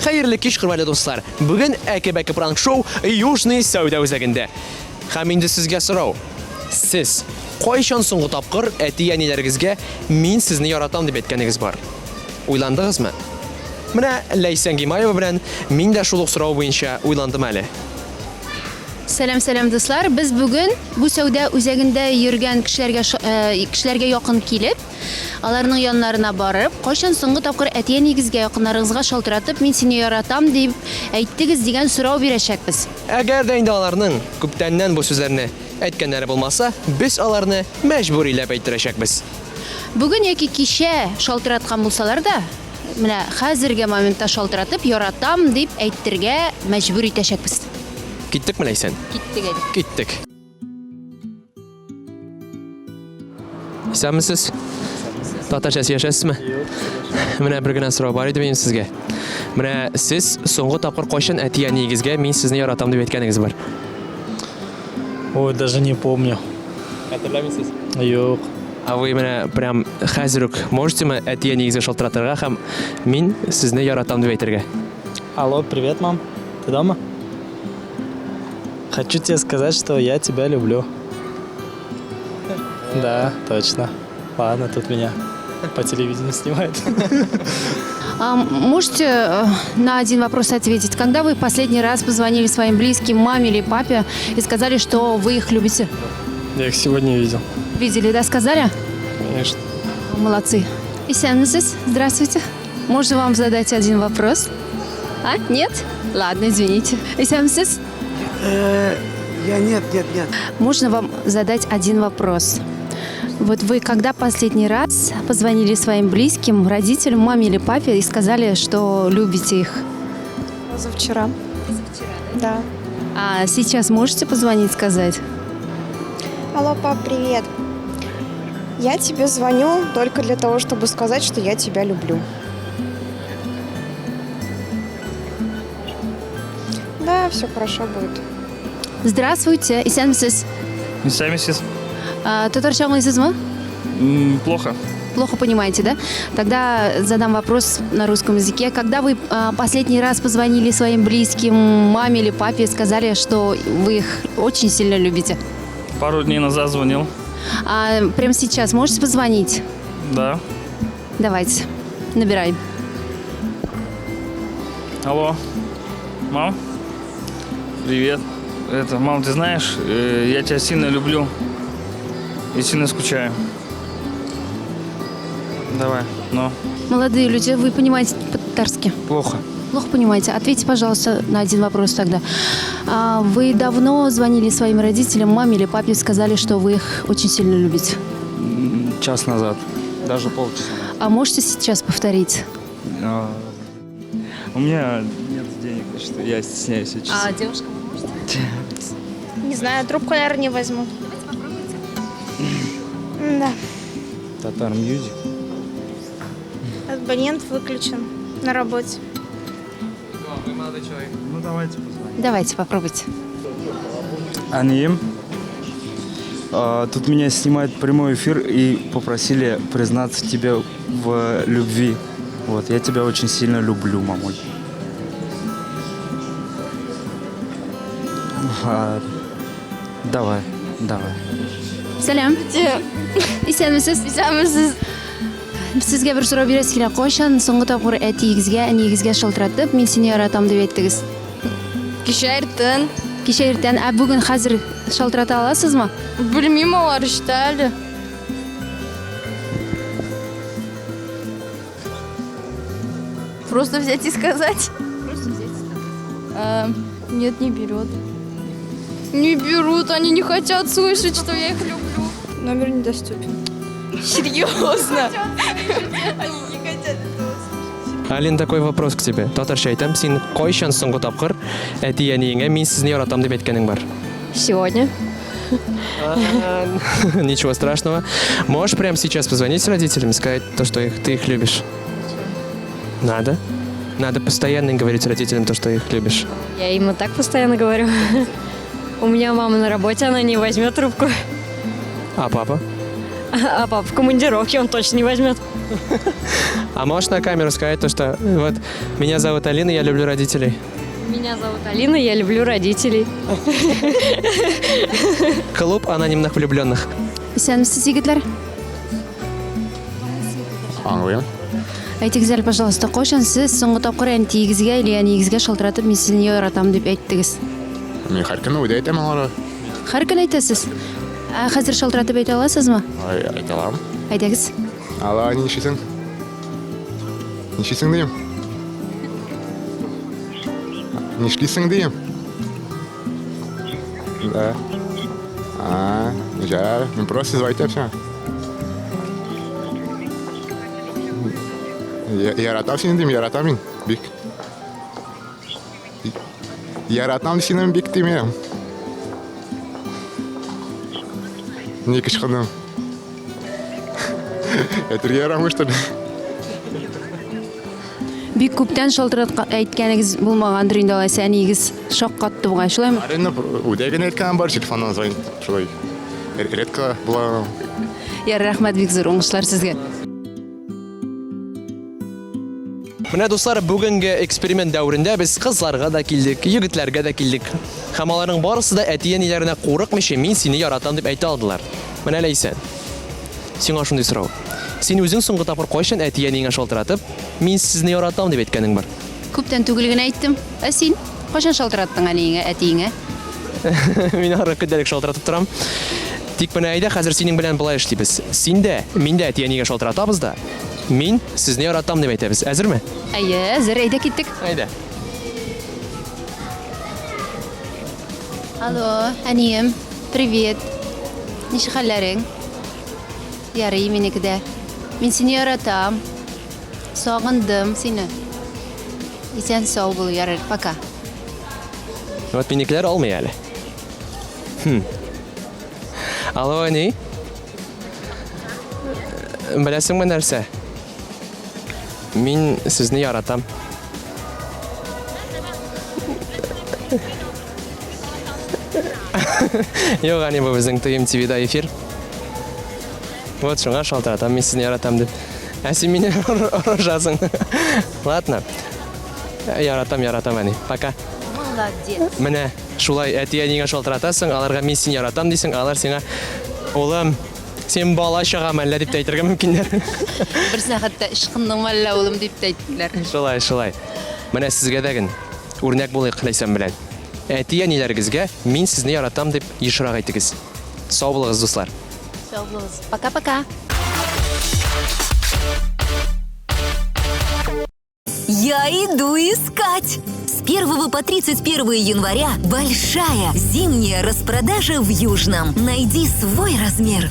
Хәерле кич, хөрмәтле дуслар! Бүген Әке-бәке пранк шоу Южный сәүдә үзәгендә. Һәм инде сезгә сорау. Сез кайчан соңгы тапкыр әти-әниләрегезгә мин сезне яратам дип әйткәнегез бар? Уйландыгызмы? Менә Ләйсән Гимаева белән мин дә шул ук сорау буенча уйландым әле. Сәлам, сәлам, дуслар! Без бүген бу сәүдә үзәгендә йөргән кешеләргә кешеләргә якын килеп, Аларның яннарына барып, кайчан соңгы тапкыр әти-әниегезгә, якыннарыгызга шалтыратып, мин сине яратам дип әйттегез дигән сорау бирәчәкбез. Әгәр дә инде аларның күптәннән бу сүзләрне әйткәннәре булмаса, без аларны мәҗбүриләп әйттерәчәкбез. Бүген яки кичә шалтыраткан булсалар да, менә хәзерге моментта шалтыратып, яратам дип әйтергә мәҗбүр итәчәкбез. Киттекме, Ләйсән? Киттек әйдә. Киттек. Исәнмесез. Татарча сөйләшәсезме? Юк. Менә бер генә сорау бар иде минем сезгә. Менә сез соңгы тапкыр кайчан әти-әниегезгә мин сезне яратам дип әйткәнегез бар? Ой, даже не помню. Хәтерләмисез? Юк. А вы менә прям хәзер үк можетеме әти-әниегезгә шалтыратырга һәм мин сезне яратам дип әйтергә? Алло, привет, мам. Ты дома? Хочу тебе сказать, что я тебя люблю. Да, точно. Ладно, тут меня по телевидению снимают. А можете на один вопрос ответить? Когда вы последний раз позвонили своим близким, маме или папе и сказали, что вы их любите? Я их сегодня видел. Видели, да, сказали? Конечно. Молодцы. Исәнмесез, здравствуйте. Можно вам задать один вопрос? А, нет? Ладно, извините. Исәнмесез? Я нет, нет, нет. Можно вам задать один вопрос? Вот вы когда последний раз позвонили своим близким, родителям, маме или папе и сказали, что любите их? Позавчера. Позавчера, да? Да. А сейчас можете позвонить, сказать? Алло, пап, привет. Я тебе звоню только для того, чтобы сказать, что я тебя люблю. Да, все хорошо будет. Здравствуйте, исәнмесез. Исәнмесез. Татарча аңлыйсызмы? Плохо. Плохо понимаете, да? Тогда задам вопрос на русском языке. Когда вы последний раз позвонили своим близким, маме или папе, и сказали, что вы их очень сильно любите? Пару дней назад звонил. А прямо сейчас можете позвонить? Да. Давайте, набирай. Алло. Мам? Привет. Это, мам, ты знаешь, я тебя сильно люблю и сильно скучаю. Давай, ну. Молодые люди, вы понимаете по-татарски? Плохо. Плохо понимаете. Ответьте, пожалуйста, на один вопрос тогда. А вы давно звонили своим родителям, маме или папе, сказали, что вы их очень сильно любите? Час назад. Даже полчаса. А можете сейчас повторить? А, у меня нет денег, что я стесняюсь очень. А девушка, вы можете? Не знаю, трубку, наверное, не возьму. Давайте попробуйте. Да. Татар Мьюзик. Абонент выключен на работе. Вы молодой человек. Ну давайте позвоним. Давайте, попробуйте. Әнием, тут меня снимают прямой эфир и попросили признаться тебе в любви. Вот, я тебя очень сильно люблю, мамуль. А, давай, давай. Сәлам. Исәнмесез. Исәнмесез. Сезгә бер сорау бирәсе килә. Кайчан соңгы тапкыр әтиегезгә, әниегезгә шалтыратып, мин сине яратам дип әйттегез? Кичә иртән. Кичә иртән. Ә бүген хәзер шалтырата аласызмы? Белмим, алар эштә әле. Просто взять и сказать. Просто взять и сказать. А, нет, не берет. Не берут, они не хотят слышать, что я их люблю. Номер недоступен. Серьезно? Алин, такой вопрос к тебе. Татарча әйтәм, син кайчан соңгы тапкыр әти-әниеңә мин сезне яратам дип әйткәнең бар? Сегодня. Ничего страшного. Можешь прямо сейчас позвонить родителям и сказать то, что их, ты их любишь? Надо. Надо постоянно говорить родителям то, что их любишь. Я им и так постоянно говорю. У меня мама на работе, она не возьмет трубку. А папа? А папа в командировке, он точно не возьмет. А можешь на камеру сказать то, что вот меня зовут Алина, я люблю родителей? Меня зовут Алина, я люблю родителей. Клуб анонимных влюбленных. Исәнмесез, егетләр. Аңлыйм. Әйтегез әле, пожалуйста, кайчан сез соңгы тапкыр әнтиегезгә или әниегезгә шалтыратып, мин сезне яратам дип әйттегез? Мин һәр көнне үдә әйтәм аларга. Һәр көн әйтәсез. Ә хәзер шалтыратып әйтә аласызмы? Ай, әйтә алам. Әйдәгез. Алла, нишлисең? Нишлисең дим? Нишлисең дим? Да. А, жаль. Мин просто звать все. Яратам сине дим, яратам мин. Бик. Яратам сине бик дим. Ни кычкырдың? Әйтергә ярамый, что ли? Бик күптән шалтыратка әйткәнегез булмагандыр инде алайса, әниегез шаккатты бугай, шулаймы? Арина үдә генә әйткән бар, телефоннан звонит. Шулай. Редко була. Ярар, рәхмәт бик зур, уңышлар сезгә. Менә, дуслар, бүгенге эксперимент дәверендә без кызларга да килдек, егетләргә дә килдек. Һәм аларның барысы да әти-әниләренә курыкмыйча, мин сине яратам дип әйтә алдылар. Менә Ләйсән, сиңа шундый сорау. Син үзең соңгы тапкыр кайчан әти-әниеңә шалтыратып, мин сезне яратам дип әйткәнең бар? Күптән түгел генә әйттем. Ә син? Кайчан шалтыраттың әниеңә, әтиеңә? Мин ары көндәлек шалтыратып торам. Тик менә әйдә хәзер синең белән болай эшлибез. Син дә, мин дә әти-әнигә шалтыратабыз да, мин сезне яратам дип әйтәбез. Әзерме? Әйе, әзер, әйдә киттек. Әйдә. Алло, әнием, привет. Ничек хәлләрең? Ярый, минеке дә. Мин сине яратам. Сагындым сине. Исән сау бул, ярар, пока. Вот минекеләр алмый әле. Хм. Алло, әни. Беләсеңме нәрсә? Мин сезне яратам. Юк, әни, бу безнең ТМ ТВда эфир. Вот шуңа шалтыратам, мин сезне яратам дип. Ә син мине орышасың. Ладно. Яратам, яратам, әни. Пока. Молодец. Менә шулай әти-әниңә шалтыратасың, аларга мин сине яратам дисең, алар сиңа улым, син бала чага мәллә дип тә әйтергә мөмкиннәр. Берсенә хәтта ычкындың мәллә, улым дип тә әйттеләр. Шулай, шулай. Менә сезгә дә ген үрнәк булыйк Ләйсән белән. Әти-әниләрегезгә мин сезне яратам дип ешрак әйтегез. Сау булыгыз, дуслар. Сау булыгыз. Пока-пока. Я иду искать! С 1 по 31 января большая зимняя распродажа в Южном. Найди свой размер.